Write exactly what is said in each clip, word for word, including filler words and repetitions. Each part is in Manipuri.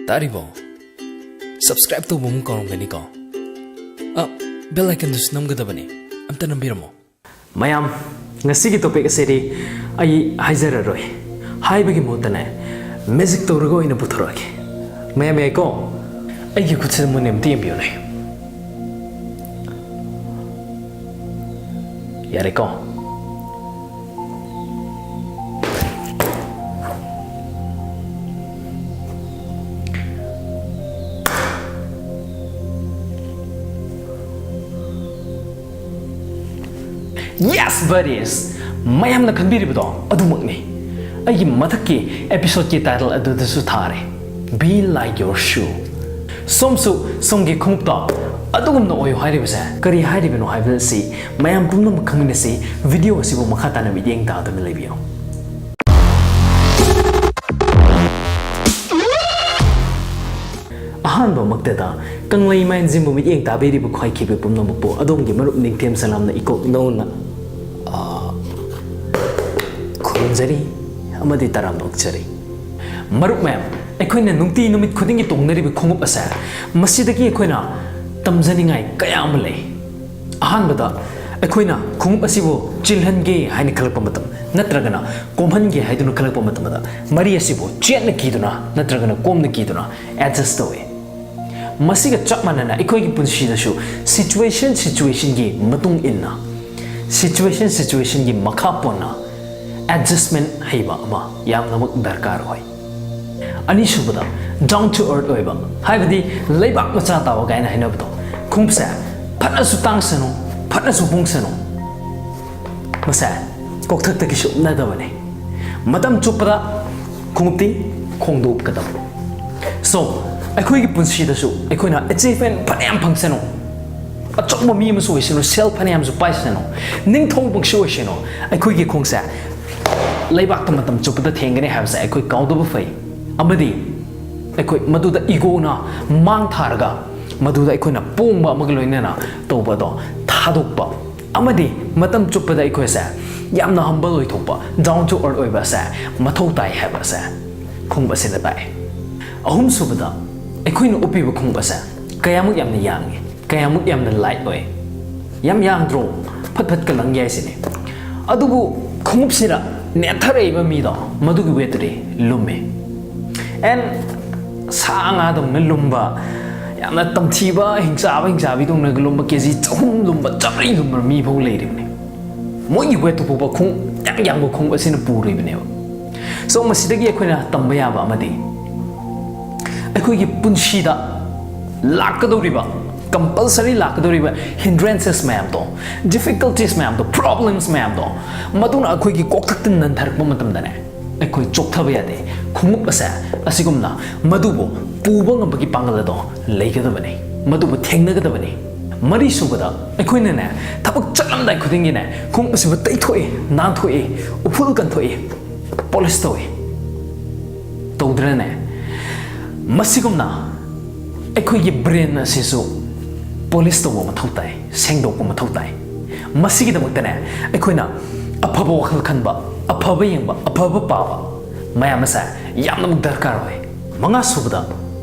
ꯇꯥꯔꯤꯕꯣ? Subscribe ꯇꯧꯕ ꯑꯃꯨꯛ ꯀꯥꯎꯔꯝꯒꯅꯤꯀꯣ? ꯑ, bell icon ꯗꯨꯁꯨ ꯅꯝꯒꯗꯕꯅꯤ꯫ ꯑꯝꯇ ꯅꯝꯕꯤꯔꯝꯃꯣ꯫ ꯃꯌꯥꯝ, ꯉꯁꯤꯒꯤ topic ꯑꯁꯤꯗꯤ ꯑꯩ ꯍꯥꯏꯖꯔꯔꯣꯏ꯫ ꯍꯥꯏꯕꯒꯤ ꯃꯍꯨꯠꯇꯅꯦ, magic ꯇꯧꯔꯒ ꯑꯣꯏꯅ ꯄꯨꯊꯣꯔꯛꯑꯒꯦ꯫ ꯃꯌꯥꯝ ꯌꯥꯏꯀꯣ? ꯑꯩꯒꯤ ꯈꯨꯠꯁꯤꯗ ꯃꯨꯟꯅ ꯑꯝꯇ ꯌꯦꯡꯕꯤꯌꯨꯅꯦ꯫ ꯌꯥꯔꯦꯀꯣ? Yes, buddies! ꯃꯌꯥꯝꯅ ꯈꯟꯕꯤꯔꯤꯕꯗꯣ ꯑꯗꯨꯃꯛꯅꯤ꯫ ꯑꯩꯒꯤ ꯃꯊꯛꯀꯤ episode ꯀꯤ title ꯑꯗꯨꯗꯁꯨ ꯊꯥꯔꯦ, "Be like your shoe"꯫ ꯁꯣꯝꯁꯨ ꯁꯣꯝꯒꯤ ꯈꯣꯡꯎꯞꯇꯣ ꯑꯗꯨꯒꯨꯝꯅ ꯑꯣꯏꯌꯨ ꯍꯥꯏꯔꯤꯕꯁꯦ ꯀꯔꯤ ꯍꯥꯏꯔꯤꯕꯅꯣ ꯍꯥꯏꯕꯁꯤ ꯃꯌꯥꯝ ꯄꯨꯝꯅꯃꯛ ꯈꯪꯃꯤꯟꯅꯁꯤ꯫ Video ꯑꯁꯤꯕꯨ ꯃꯈꯥ ꯇꯥꯅ ꯃꯤꯠꯌꯦꯡ ꯇꯥꯗꯨꯅ ꯂꯩꯕꯤꯌꯨ꯫ ꯑꯍꯥꯟꯕꯃꯛꯇꯗ ꯀꯪꯂꯩ ꯃꯥꯏꯟꯖꯤꯟꯕꯨ ꯃꯤꯠꯌꯦꯡ ꯇꯥꯕꯤꯔꯤꯕ ꯈ꯭ꯋꯥꯏꯈꯤꯕ ꯄꯨꯝꯅꯃꯛꯄꯨ ꯑꯗꯣꯝꯒꯤ ꯃꯔꯨꯞ ꯅꯤꯡꯊꯦꯝ ꯁꯂꯥꯝꯅ ꯏꯀꯣꯛ ꯅꯧꯅ, ꯑꯥ, ꯈꯨꯔꯨꯝꯖꯔꯤ ꯑꯃꯗꯤ ꯇꯔꯥꯝꯅ ꯑꯣꯛꯆꯔꯤ꯫ ꯃꯔꯨꯞ ꯃꯌꯥꯝ, ꯑꯩꯈꯣꯏꯅ ꯅꯨꯡꯇꯤ ꯅꯨꯃꯤꯠ ꯈꯨꯗꯤꯡꯒꯤ ꯇꯣꯡꯅꯔꯤꯕ ꯈꯣꯡꯎꯞ ꯑꯁꯦ, ꯃꯁꯤꯗꯒꯤ ꯑꯩꯈꯣꯏꯅ ꯇꯝꯖꯅꯤꯡꯉꯥꯏ ꯀꯌꯥ ꯑꯃ ꯂꯩ꯫ ꯑꯍꯥꯟꯕꯗ, ꯑꯩꯈꯣꯏꯅ ꯈꯣꯡꯎꯞ ꯑꯁꯤꯕꯨ ꯆꯤꯜꯍꯟꯒꯦ ꯍꯥꯏꯅ ꯈꯜꯂꯛꯄ ꯃꯇꯝ, ꯅꯠꯇ꯭ꯔꯒꯅ ꯀꯣꯝꯍꯟꯒꯦ ꯍꯥꯏꯗꯨꯅ ꯈꯜꯂꯛꯄ ꯃꯇꯝꯗ, ꯃꯔꯤ ꯑꯁꯤꯕꯨ ꯆꯦꯠꯅ ꯀꯤꯗꯨꯅ ꯅꯠꯇ꯭ꯔꯒꯅ ꯀꯣꯝꯅ ꯀꯤꯗꯨꯅ adjust ꯇꯧꯏ꯫ ꯃꯁꯤꯒ ꯆꯞ ꯃꯥꯟꯅꯅ ꯑꯩꯈꯣꯏꯒꯤ ꯄꯨꯟꯁꯤꯗꯁꯨ situation situationꯒꯤ ꯃꯇꯨꯡ ꯏꯟꯅ, situation situationꯒꯤ ꯃꯈꯥ ꯄꯣꯟꯅ adjustment ꯍꯩꯕ ꯑꯃ ꯌꯥꯝꯅꯃꯛ ꯗꯔꯀꯥꯔ ꯑꯣꯏ꯫ ꯑꯅꯤꯁꯨꯕꯗ, down to earth ꯑꯣꯏꯕ, ꯍꯥꯏꯕꯗꯤ ꯂꯩꯕꯥꯛ ꯃꯆꯥ ꯇꯥꯕ ꯀꯥꯏꯅ ꯍꯥꯏꯅꯕꯗꯣ꯫ ꯈꯣꯡꯎꯞꯁꯦ ꯐꯠꯅꯁꯨ ꯇꯥꯡꯁꯅꯨ, ꯐꯠꯅꯁꯨ ꯍꯣꯡꯁꯅꯨ, ꯃꯁꯦ ꯀꯣꯛꯊꯛꯇꯒꯤ ꯁꯨꯞꯅꯗꯕꯅꯤ꯫ ꯃꯇꯝ ꯆꯨꯞꯄꯗ ꯈꯣꯡꯎꯞꯇꯤ ꯈꯣꯡꯗ ꯎꯞꯀꯗꯕ꯫ So, ꯑꯩꯈꯣꯏꯒꯤ ꯄꯨꯟꯁꯤꯗꯁꯨ ꯑꯩꯈꯣꯏꯅ achievement ꯐꯅꯌꯥꯝ ꯐꯪꯁꯅꯨ, ꯑꯆꯧꯕ ꯃꯤ ꯑꯃꯁꯨ ꯑꯣꯏꯁꯅꯨ, ꯁꯦꯜ ꯐꯅꯌꯥꯝꯁꯨ ꯄꯥꯏꯁꯅꯨ, ꯅꯤꯡꯊꯧꯃꯛꯁꯨ ꯑꯣꯏꯁꯅꯨ, ꯑꯩꯈꯣꯏꯒꯤ ꯈꯣꯡꯁꯦ ꯂꯩꯕꯥꯛꯇ ꯃꯇꯝ ꯆꯨꯞꯄꯗ ꯊꯦꯡꯒꯅꯤ ꯍꯥꯏꯕꯁꯦ ꯑꯩꯈꯣꯏ ꯀꯥꯎꯗꯕ ꯐꯩ꯫ ꯑꯃꯗꯤ ꯑꯩꯈꯣꯏ ꯃꯗꯨꯗ egoꯅ ꯃꯥꯡ ꯊꯥꯔꯒ, ꯃꯗꯨꯗ ꯑꯩꯈꯣꯏꯅ ꯄꯣꯡꯕ ꯑꯃꯒ ꯂꯣꯏꯅꯅ ꯇꯧꯕ ꯑꯗꯣ ꯊꯥꯗꯣꯛꯄ, ꯑꯃꯗꯤ ꯃꯇꯝ ꯆꯨꯞꯄꯗ ꯑꯩꯈꯣꯏꯁꯦ ꯌꯥꯝꯅ humble ꯑꯣꯏꯊꯣꯛꯄ, down to earth ꯑꯣꯏꯕ ꯑꯁꯦ ꯃꯊꯧ ꯇꯥꯏ ꯍꯥꯏꯕ ꯑꯁꯦ ꯈꯣꯡꯎꯞ ꯑꯁꯤꯅ ꯇꯥꯛꯑꯦ꯫ ꯑꯍꯨꯝꯁꯨꯕꯗ, ꯑꯩꯈꯣꯏꯅ ꯎꯞꯄꯤꯕ ꯈꯣꯡꯎꯞ ꯑꯁꯦ ꯀꯌꯥꯃꯨꯛ ꯌꯥꯝꯅ ꯌꯥꯡꯉꯤ, ꯀꯌꯥꯃꯨꯛ ꯌꯥꯝꯅ ꯂꯥꯏꯠ ꯑꯣꯏ, ꯌꯥꯝ ꯌꯥꯡꯗ꯭ꯔꯣ? ꯐꯠ ꯐꯠꯀ ꯂꯪ ꯌꯥꯏ ꯁꯤꯅꯤ꯫ ꯑꯗꯨꯕꯨ ꯈꯣꯡꯎꯞꯁꯤꯗ ꯅꯦꯠꯊꯔꯛꯏꯕ ꯃꯤꯗꯣ, ꯃꯗꯨꯒꯤ ꯋꯦꯠꯇꯨꯗꯤ ꯂꯨꯝꯃꯤ꯫ ꯑꯦꯟ ꯁꯥ ꯉꯥꯗꯧꯅ ꯂꯨꯝꯕ, ꯌꯥꯝꯅ ꯇꯝꯊꯤꯕ ꯍꯤꯡꯆꯥꯕ ꯍꯤꯡꯆꯥꯕꯤꯗꯧꯅꯒ ꯂꯨꯝꯕ, ꯀꯦ ꯖꯤ ꯆꯍꯨꯝ ꯂꯨꯝꯕ, ꯆꯥꯃꯔꯤ ꯂꯨꯝꯕ ꯃꯤ ꯐꯥꯎ ꯂꯩꯔꯤꯕꯅꯤ꯫ ꯃꯣꯏꯒꯤ ꯋꯦꯠꯇꯨ ꯐꯥꯎꯕ ꯈꯣꯡꯎꯞ ꯌꯥꯡ ꯌꯥꯡꯕ ꯈꯣꯡꯎꯞ ꯑꯁꯤꯅ ꯄꯨꯔꯤꯕꯅꯦꯕ꯫ ꯁꯣ ꯃꯁꯤꯗꯒꯤ ꯑꯩꯈꯣꯏꯅ ꯇꯝꯕ ꯌꯥꯕ ꯑꯃꯗꯤ, ꯑꯩꯈꯣꯏꯒꯤ ꯄꯨꯟꯁꯤꯗ ꯂꯥꯛꯀꯗꯧꯔꯤꯕ, ꯀꯝꯄꯜꯁꯔꯤ ꯂꯥꯛꯀꯗꯧꯔꯤꯕ ꯍꯤꯟꯗ꯭ꯔꯦꯟꯁꯦꯁ ꯃꯌꯥꯝꯗꯣ, ꯗꯤꯐꯤꯀꯜꯇꯤꯁ ꯃꯌꯥꯝꯗꯣ, ꯄ꯭ꯔꯣꯕ꯭ꯂꯦꯝꯁ ꯃꯌꯥꯝꯗꯣ, ꯃꯗꯨꯅ ꯑꯩꯈꯣꯏꯒꯤ ꯀꯣꯛꯊꯛꯇ ꯅꯟꯊꯔꯛꯄ ꯃꯇꯝꯗꯅꯦ, ꯑꯩꯈꯣꯏ ꯆꯣꯛꯊꯕ ꯌꯥꯗꯦ꯫ ꯈꯣꯡꯎꯞ ꯑꯁꯦ ꯑꯁꯤꯒꯨꯝꯅ ꯃꯗꯨꯕꯨ ꯄꯨꯕ ꯉꯝꯕꯒꯤ ꯄꯥꯡꯒꯜ ꯑꯗꯣ ꯂꯩꯒꯗꯕꯅꯤ, ꯃꯗꯨꯕꯨ ꯊꯦꯡꯅꯒꯗꯕꯅꯤ꯫ ꯃꯔꯤꯁꯨꯕꯗ, ꯑꯩꯈꯣꯏꯅꯅꯦ, ꯊꯕꯛ ꯆꯠꯂꯝꯗꯥꯏ ꯈꯨꯗꯤꯡꯒꯤꯅꯦ, ꯈꯣꯡꯎꯞ ꯑꯁꯤꯕꯨ ꯇꯩꯊꯣꯛꯏ, ꯅꯥꯟꯊꯣꯛꯏ, ꯎꯐꯨꯜ ꯀꯟꯊꯣꯛꯏ, ꯄꯣꯂꯤꯁ ꯇꯧꯏ, ꯇꯧꯗ꯭ꯔꯅꯦ? ꯃꯁꯤꯒꯨꯝꯅ ꯑꯩꯈꯣꯏꯒꯤ ꯕ꯭ꯔꯦꯟ ꯑꯁꯤꯁꯨ ꯄꯣꯂꯤꯁ ꯇꯧꯕ ꯃꯊꯧ ꯇꯥꯏ, ꯁꯦꯡꯗꯣꯛꯄ ꯃꯊꯧ ꯇꯥꯏ꯫ ꯃꯁꯤꯒꯤꯗꯃꯛꯇꯅꯦ, ꯑꯩꯈꯣꯏꯅ ꯑꯐꯕ ꯋꯥꯈꯜ ꯈꯟꯕ, ꯑꯐꯕ ꯌꯦꯡꯕ, ꯑꯐꯕ ꯄꯥꯕ, ꯃꯌꯥꯝ ꯑꯁꯦ ꯌꯥꯝꯅꯃꯛ ꯗꯔꯀꯥꯔ ꯑꯣꯏ꯫ ꯃꯉꯥ ꯁꯨꯕꯗ,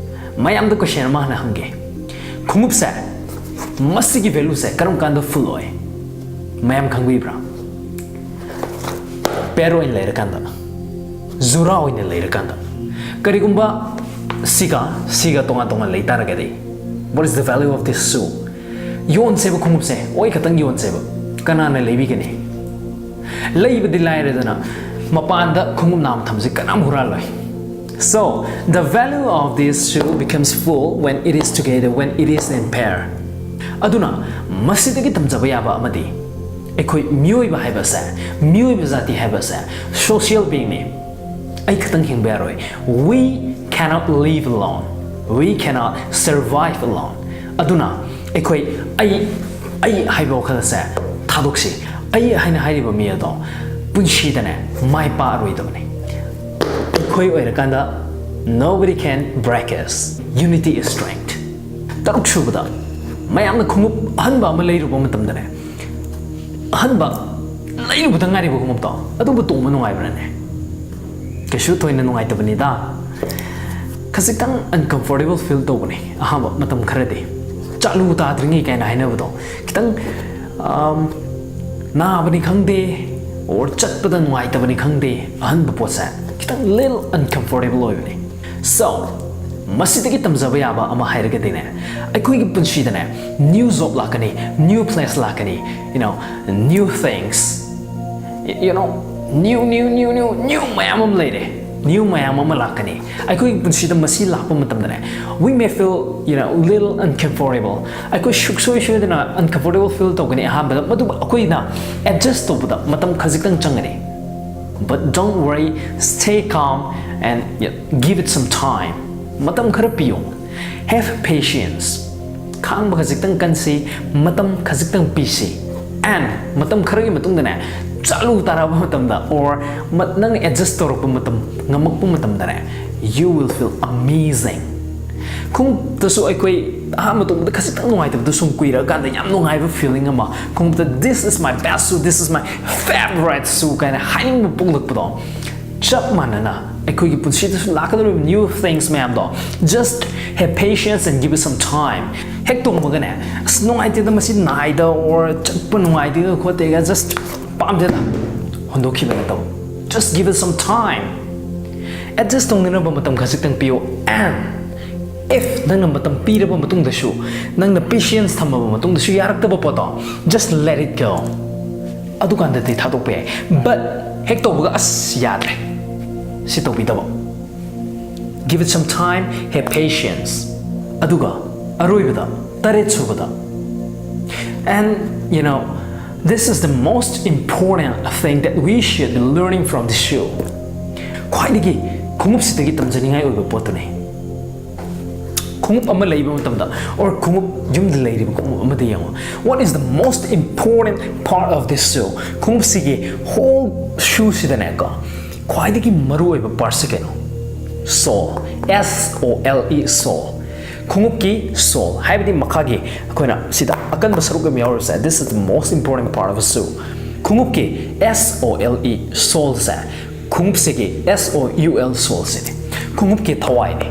ꯃꯌꯥꯝꯗ ꯀꯣꯏꯁꯟ ꯑꯃ ꯍꯥꯟꯅ ꯍꯪꯒꯦ꯫ ꯈꯣꯡꯎꯞꯁꯦ, ꯃꯁꯤꯒꯤ ꯚꯦꯂꯨꯁꯦ ꯀꯔꯝ ꯀꯥꯟꯗ ꯐꯨꯜ ꯑꯣꯏ? ꯃꯌꯥꯝ ꯈꯪꯕꯤꯕ꯭ꯔꯥ? ꯄꯦꯔ ꯑꯣꯏꯅ ꯂꯩꯔꯀꯥꯟꯗ, ꯖꯨꯔꯥ ꯑꯣꯏꯅ ꯂꯩꯔꯀꯥꯟꯗ꯫ ꯀꯔꯤꯒꯨꯝꯕ ꯁꯤꯒ ꯁꯤꯒ ꯇꯣꯉꯥꯟ ꯇꯣꯉꯥꯟ ꯂꯩ ꯇꯥꯔꯒꯗꯤ, what is the value of this shoe? ꯌꯣꯟꯁꯦꯕ ꯈꯣꯡꯎꯞꯁꯦ, ꯑꯣꯏ ꯈꯛꯇꯪ ꯌꯣꯟꯁꯦꯕ, ꯀꯅꯥꯅ ꯂꯩꯕꯤꯒꯅꯤ? ꯂꯩꯕꯗꯤ ꯂꯥꯏꯔꯗꯅ, ꯃꯄꯥꯟꯗ ꯈꯣꯡꯎꯞ ꯅꯥꯝ ꯊꯝꯕꯁꯦ ꯀꯅꯥꯝ ꯍꯨꯔꯥꯜꯂꯣꯏ꯫ So, the value of this shoe becomes full when it is together, when it is in pair. ꯑꯗꯨꯅ ꯃꯁꯤꯗꯒꯤ ꯇꯝꯖꯕ ꯌꯥꯕ ꯑꯃꯗꯤ, ꯑꯩꯈꯣꯏ ꯃꯤꯑꯣꯏꯕ ꯍꯥꯏꯕꯁꯦ, ꯃꯤꯑꯣꯏꯕ ꯖꯥꯇꯤ ꯍꯥꯏꯕꯁꯦ social beingꯅꯤ꯫ ꯑꯩ ꯈꯛꯇꯪ ꯍꯤꯡꯕ ꯌꯥꯔꯣꯏ꯫ We cannot live alone. We cannot survive alone. ꯑꯗꯨꯅ ꯑꯩꯈꯣꯏ ꯑꯩ, ꯑꯩ ꯍꯥꯏꯕ ꯋꯥꯈꯜ ꯑꯁꯦ ꯊꯥꯗꯣꯛꯁꯤ꯫ ꯑꯩ ꯍꯥꯏꯅ ꯍꯥꯏꯔꯤꯕ ꯃꯤ ꯑꯗꯣ ꯄꯨꯟꯁꯤꯗꯅꯦ ꯃꯥꯏ ꯄꯥꯛꯑꯔꯣꯏꯗꯕꯅꯤ꯫ ꯑꯩꯈꯣꯏ ꯑꯣꯏꯔꯀꯥꯟꯗ, nobody can break us. Unity is strength. ꯇꯔꯨꯛ ꯁꯨꯕꯗ, ꯃꯌꯥꯝꯅ ꯈꯣꯡꯎꯞ ꯑꯍꯟꯕ ꯑꯃ ꯂꯩꯔꯨꯕ ꯃꯇꯝꯗꯅꯦ, ꯑꯍꯟꯕ ꯂꯩꯔꯨꯕꯗ ꯉꯥꯏꯔꯤꯕ ꯈꯣꯡꯎꯞꯇꯣ ꯑꯗꯨꯕꯨ ꯇꯣꯡꯕ ꯅꯨꯡꯉꯥꯏꯕ꯭ꯔꯥꯅꯦ? ꯀꯩꯁꯨ ꯊꯣꯏꯅ ꯅꯨꯡꯉꯥꯏꯇꯕꯅꯤꯗ꯫ ꯈꯖꯤꯛꯇꯪ uncomfortable feel ꯇꯧꯕꯅꯦ ꯑꯍꯥꯟꯕ ꯃꯇꯝ ꯈꯔꯗꯤ꯫ ꯆꯥꯂꯨ ꯇꯥꯗ꯭ꯔꯤꯉꯩ ꯀꯥꯏꯅ ꯍꯥꯏꯅꯕꯗꯣ, ꯈꯤꯇꯪ ꯑꯝ, ꯅꯥꯕꯅꯤ ꯈꯪꯗꯦ, or ꯆꯠꯄꯗ ꯅꯨꯡꯉꯥꯏꯇꯕꯅꯤ ꯈꯪꯗꯦ, ꯑꯍꯟꯕ ꯄꯣꯠꯁꯦ ꯈꯤꯇꯪ little uncomfortable ꯑꯣꯏꯕꯅꯦ꯫ So, ꯃꯁꯤꯗꯒꯤ ꯇꯝꯖꯕ ꯌꯥꯕ ꯑꯃ ꯍꯥꯏꯔꯒꯗꯤꯅꯦ, ꯑꯩꯈꯣꯏꯒꯤ ꯄꯨꯟꯁꯤꯗꯅꯦ new job ꯂꯥꯛꯀꯅꯤ, new place ꯂꯥꯛꯀꯅꯤ, you know, new things, you know, new new new new new ꯃꯌꯥꯝ ꯑꯃ ꯂꯩꯔꯦ, new ꯃꯌꯥꯝ ꯑꯃ ꯂꯥꯛꯀꯅꯤ꯫ ꯑꯩꯈꯣꯏꯒꯤ ꯄꯨꯟꯁꯤꯗ ꯃꯁꯤ ꯂꯥꯛꯄ ꯃꯇꯝꯗꯅꯦ, we may feel, you know, little uncomfortable. ꯑꯩꯈꯣꯏ ꯁꯨꯛꯁꯣꯏ ꯁꯣꯏꯗꯅ uncomfortable feel ꯇꯧꯒꯅꯤ ꯑꯍꯥꯟꯕꯗ, ꯃꯗꯨꯕꯨ ꯑꯩꯈꯣꯏꯅ adjust ꯇꯧꯕꯗ ꯃꯇꯝ ꯈꯖꯤꯛꯇꯪ ꯆꯪꯒꯅꯤ꯫ But don't worry, stay calm and, you know, give it some time. ꯃꯇꯝ ꯈꯔ ꯄꯤꯌꯨ꯫ Have patience. ꯈꯥꯡꯕ ꯈꯖꯤꯛꯇꯪ ꯀꯟꯁꯤ, ꯃꯇꯝ ꯈꯖꯤꯛꯇꯪ ꯄꯤꯁꯤ꯫ And ꯃꯇꯝ ꯈꯔꯒꯤ ꯃꯇꯨꯡꯗꯅꯦ, ꯆꯥꯂꯨ ꯇꯥꯔꯛꯄ ꯃꯇꯝꯗ, or ꯅꯪ adjust ꯇꯧꯔꯛꯄ ꯃꯇꯝ ꯉꯝꯃꯛꯄ ꯃꯇꯝꯗꯅꯦ, you will feel amazing. ꯈꯣꯡꯎꯞꯇꯁꯨ ꯑꯩꯈꯣꯏ ꯑꯍꯥꯟꯕ ꯇꯣꯡꯕꯗ ꯈꯖꯤꯛꯇꯪ ꯅꯨꯡꯉꯥꯏꯇꯕꯗꯣ ꯁꯨꯝ ꯀꯨꯏꯔꯛꯑꯀꯥꯟꯗ ꯌꯥꯝ ꯅꯨꯡꯉꯥꯏꯕ feeling ꯑꯃ, ꯈꯣꯡꯎꯞꯇ "This is my best shoe, this is my favorite shoe" ꯀꯥꯏꯅ ꯍꯥꯏꯅꯤꯡꯕ ꯄꯣꯛꯂꯛꯄꯗꯣ, ꯆꯞ ꯃꯥꯟꯅꯅ ꯑꯩꯈꯣꯏꯒꯤ ꯄꯨꯟꯁꯤꯗꯁꯨ ꯂꯥꯛꯀꯗꯧꯔꯤꯕ new things ꯃꯌꯥꯝꯗꯣ, just have patience and give it some time. ꯍꯦꯛ ꯇꯣꯡꯕꯒꯅꯦ, "ꯑꯁ, ꯅꯨꯡꯉꯥꯏꯇꯦꯗ, ꯃꯁꯤ ꯅꯥꯏꯗ, or ꯆꯠꯄ ꯅꯨꯡꯉꯥꯏꯇꯦꯗ ꯈꯣꯠꯇꯦꯒ just ꯄꯥꯝꯗꯦꯗ" ꯍꯨꯟꯗꯣꯛꯈꯤꯕ ꯅꯠꯇꯕ, just give it some time. Adjust ꯇꯧꯅꯅꯕ ꯃꯇꯝ ꯈꯖꯤꯛꯇꯪ ꯄꯤꯌꯨ꯫ And if ꯅꯪꯅ ꯃꯇꯝ ꯄꯤꯔꯕ ꯃꯇꯨꯡꯗꯁꯨ, ꯅꯪꯅ patience ꯊꯝꯃꯕ ꯃꯇꯨꯡꯗꯁꯨ ꯌꯥꯔꯛꯇꯕ ꯄꯣꯠꯇꯣ, just let it go. ꯑꯗꯨꯀꯥꯟꯗꯗꯤ ꯊꯥꯗꯣꯛꯄ ꯌꯥꯏ꯫ But ꯍꯦꯛ ꯇꯧꯕꯒ "ꯑꯁ, ꯌꯥꯗ꯭ꯔꯦ" ꯁꯤ ꯇꯧꯕꯤꯗꯕ꯫ Give it some time, have patience. ꯑꯗꯨꯒ ꯑꯔꯣꯏꯕꯗ, ꯇꯔꯦꯠ ꯁꯨꯕꯗ, and, you know, this is the most important thing that we should be learning from the shoe. ꯈ꯭ꯋꯥꯏꯗꯒꯤ ꯈꯣꯡꯎꯞꯁꯤꯗꯒꯤ ꯇꯝꯖꯅꯤꯡꯉꯥꯏ ꯑꯣꯏꯕ ꯄꯣꯠꯇꯨꯅꯤ꯫ ꯈꯣꯡꯎꯞ ꯑꯃ ꯂꯩꯕ ꯃꯇꯝꯗ, or ꯈꯣꯡꯎꯞ ꯌꯨꯝꯗ ꯂꯩꯔꯤꯕ ꯈꯣꯡꯎꯞ ꯑꯃꯗ ꯌꯦꯡꯉꯣ, what is the most important part of this shoe? ꯈꯣꯡꯎꯞꯁꯤꯒꯤ whole shoeꯁꯤꯗꯅꯦꯀꯣ, ꯈ꯭ꯋꯥꯏꯗꯒꯤ ꯃꯔꯨꯑꯣꯏꯕ partꯁꯦ ꯀꯩꯅꯣ? Sole. S O L E, sole. ꯈꯣꯡꯎꯞꯀꯤ sole, ꯍꯥꯏꯕꯗꯤ ꯃꯈꯥꯒꯤ ꯑꯩꯈꯣꯏꯅ ꯁꯤꯗ ꯑꯀꯟꯕ ꯁꯔꯨꯛ ꯑꯃ ꯌꯥꯎꯔꯤꯕꯁꯦ, this is the most important part of a shoe. ꯈꯣꯡꯎꯞꯀꯤ S O L E, soleꯁꯦ, ꯈꯣꯡꯎꯞꯁꯤꯒꯤ S O U L, soleꯁꯤꯅꯤ ꯈꯣꯡꯎꯞꯀꯤ ꯊꯋꯥꯏꯅꯤ꯫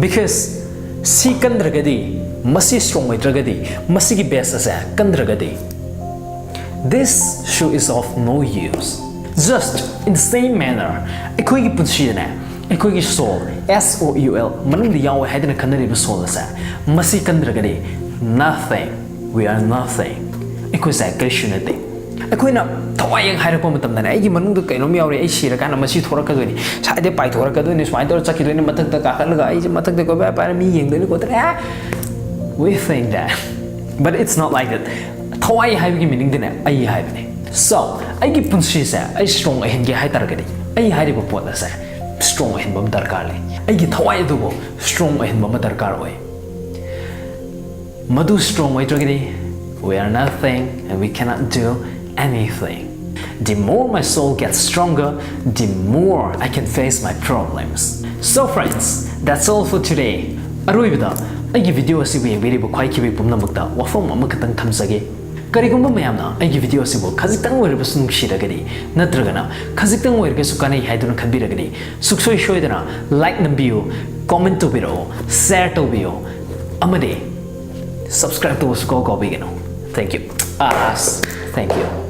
Because ꯁꯤ ꯀꯟꯗ꯭ꯔꯒꯗꯤ, ꯃꯁꯤ strong ꯑꯣꯏꯗ꯭ꯔꯒꯗꯤ, ꯃꯁꯤꯒꯤ base ꯑꯁꯦ ꯀꯟꯗ꯭ꯔꯒꯗꯤ, this shoe is of no use. Just in the same manner, ꯑꯩꯈꯣꯏꯒꯤ ꯄꯨꯟꯁꯤꯗꯅꯦ, ꯑꯩꯈꯣꯏꯒꯤ soul, S O U L, ꯃꯅꯨꯡꯗ ꯌꯥꯎꯋꯦ ꯍꯥꯏꯗꯅ ꯈꯟꯅꯔꯤꯕ soul ꯑꯁꯦ, ꯃꯁꯤ ꯀꯟꯗ꯭ꯔꯒꯗꯤ, nothing, we are nothing. ꯑꯩꯈꯣꯏꯁꯦ ꯀꯔꯤꯁꯨ ꯅꯠꯇꯦ. ꯑꯩꯈꯣꯏꯅ ꯊꯋꯥꯏ ꯍꯦꯛ ꯍꯥꯏꯔꯛꯄ ꯃꯇꯝꯗꯅꯦ, "ꯑꯩꯒꯤ ꯃꯅꯨꯡꯗ ꯀꯩꯅꯣꯝ ꯌꯥꯎꯔꯦ, ꯑꯩ ꯁꯤꯔꯀꯥꯟꯗ ꯃꯁꯤ ꯊꯣꯔꯛꯀꯗꯣꯏꯅꯤ, ꯁ꯭ꯋꯥꯏꯗ ꯄꯥꯏꯊꯣꯔꯛꯀꯗꯣꯏꯅꯤ, ꯁꯨꯃꯥꯏꯅ ꯇꯧꯔ ꯆꯠꯈꯤꯗꯣꯏꯅꯤ, ꯃꯊꯛꯇ ꯀꯥꯈꯠꯂꯒ ꯑꯩꯁꯦ ꯃꯊꯛꯇ ꯀꯣꯏꯄꯥꯏ ꯄꯥꯏꯔ ꯃꯤ ꯌꯦꯡꯗꯣꯏꯅꯤ ꯈꯣꯠꯇꯣꯏꯅꯤ." We think that, but it's not like that. ꯊꯋꯥꯏ ꯍꯥꯏꯕꯒꯤ meaningꯗꯤꯅꯦ, ꯑꯩ ꯍꯥꯏꯕꯅꯦ. So, ꯑꯩꯒꯤ ꯄꯨꯟꯁꯤꯁꯦ ꯑꯩ strong ꯑꯣꯏꯍꯟꯒꯦ ꯍꯥꯏ ꯇꯥꯔꯒꯗꯤ, ꯑꯩ ꯍꯥꯏꯔꯤꯕ ꯄꯣꯠ ꯑꯁꯦ strong ꯑꯣꯏꯍꯟꯕ ꯑꯃ ꯗꯔꯀꯥꯔ ꯂꯩ. ꯑꯩꯒꯤ ꯊꯋꯥꯏ ꯑꯗꯨꯕꯨ strong ꯑꯣꯏꯍꯟꯕ ꯑꯃ ꯗꯔꯀꯥꯔ ꯑꯣꯏ. ꯃꯗꯨ strong ꯑꯣꯏꯗ꯭ꯔꯒꯗꯤ, we are nothing and we cannot do anything. The more my soul gets stronger, the more I can face my problems. So friends, that's all for today. ꯑꯔꯣꯏꯕꯗ, ꯑꯩꯒꯤ video ꯑꯁꯤꯕꯨ ꯌꯦꯡꯕꯤꯔꯤꯕ ꯈ꯭ꯋꯥꯏꯈꯤꯕꯤ ꯄꯨꯝꯅꯃꯛꯇ ꯋꯥꯐꯝ ꯑꯃꯈꯛꯇꯪ ꯊꯝꯖꯒꯦ. ꯀꯔꯤꯒꯨꯝꯕ ꯃꯌꯥꯝꯅ ꯑꯩꯒꯤ video ꯑꯁꯤꯕꯨ ꯈꯖꯤꯛꯇꯪ ꯑꯣꯏꯔꯕꯁꯨ ꯅꯨꯡꯁꯤꯔꯒꯗꯤ, ꯅꯠꯇ꯭ꯔꯒꯅ ꯈꯖꯤꯛꯇꯪ ꯑꯣꯏꯔꯒꯁꯨ ꯀꯥꯟꯅꯩ ꯍꯥꯏꯗꯨꯅ ꯈꯟꯕꯤꯔꯒꯗꯤ, ꯁꯨꯡꯁꯣꯏ ꯁꯣꯏꯗꯅ like ꯅꯝꯕꯤꯌꯨ, comment ꯇꯧꯕꯤꯔꯛꯎ, share ꯇꯧꯕꯤꯌꯨ, ꯑꯃꯗꯤ subscribe ꯇꯧꯕꯁꯨ ꯀꯥꯎ ꯀꯥꯎꯕꯤꯒꯅꯨ꯫ Thank you. ꯑꯁ, thank you.